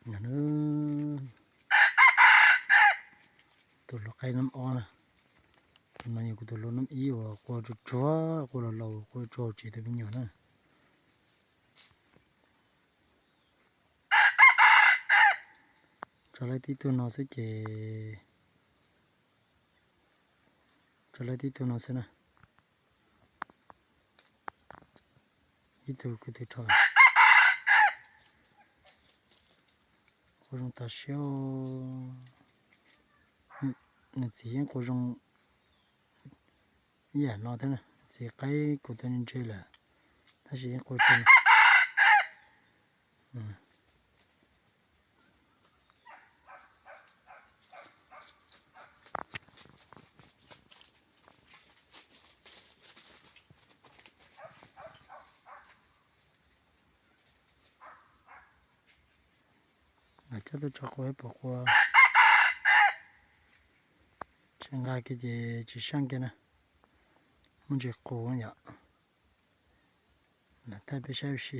Tus hluas qaib nab ob na, tus no yog kuv tus hluas nab ib uas qua tsuag tsuag, qua laus laus, qua tsuag tsis tau me nyuam na. Tso laib tib tug no xwb ces, tso laib tib tug no xwb na. Ib tug kwv tw rho, qua zoo tas siab. Nws txiv yeej qua zoo ib yam no thiab na, nws txiv qaib kuv tus ntse lawm, tab sis yeej qua zoo. Lawv coj tuaj tso qua ib puas qua, tsis nqa kiag ces tsis saj kiag na, muaj ntsis qus yom. Lawv thaij peb saib ua si.